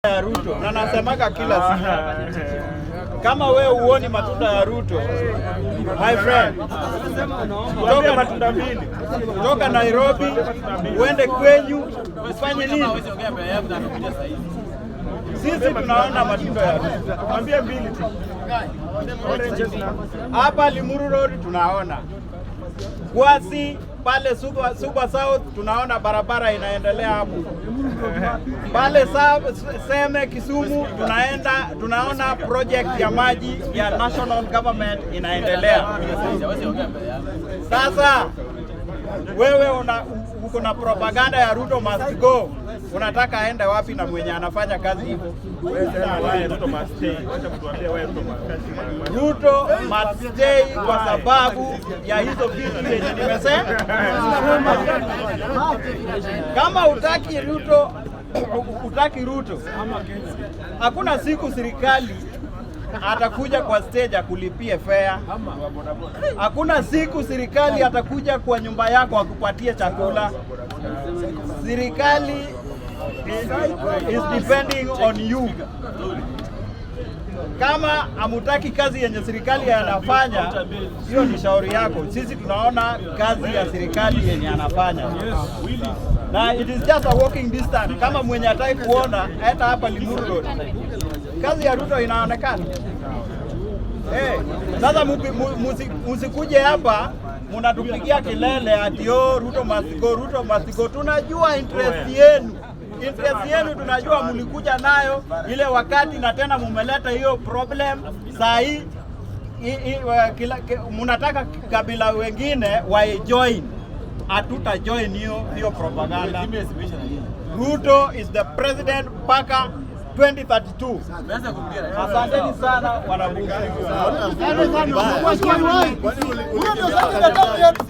Ya Ruto na nasemaga kila siku, kama we huoni matunda ya Ruto, my friend, Tuambie matunda mbili. Toka Nairobi uende kwenyu ufanye nini? Sisi tunaona matunda ya Ruto. Tuambie mbili tu. Oranges na Hapa Limuru Road tunaona Kwasi pale Suba South tunaona barabara inaendelea hapo pale Seme Kisumu tunaona project ya maji ya national government inaendelea. Sasa wewe uko na propaganda ya "Ruto must go", unataka aende wapi na mwenye anafanya kazi hivyo? Wewe sema why Ruto must stay. Wacha kutuambia why Ruto must stay. Ruto must stay kwa sababu ya hizo vitu yenye nimesema. Kama hutaki Ruto, hutaki Ruto, hakuna siku serikali atakuja kwa stage akulipie fare. Hakuna siku serikali atakuja kwa nyumba yako akupatie chakula. Serikali is depending on you. Kama hamutaki kazi yenye serikali anafanya, hiyo ni shauri yako. Sisi tunaona kazi ya serikali yenye anafanya, na it is just a walking distance. Kama mwenye hataki kuona, hata hapa Limuru Road kazi ya Ruto inaonekana. Hey, sasa musikuje hapa munatupigia kelele ati, "Oh, Ruto must go, Ruto must go." Tunajua interest yenu, interest yenu tunajua mulikuja nayo ile wakati, na tena mumeleta hiyo problem saa hii. Munataka kabila wengine wa join. Hatuta join hiyo hiyo propaganda. Ruto is the president mpaka 2032. Asanteni sana wanabunge. Huyo ndio sasa damu yetu.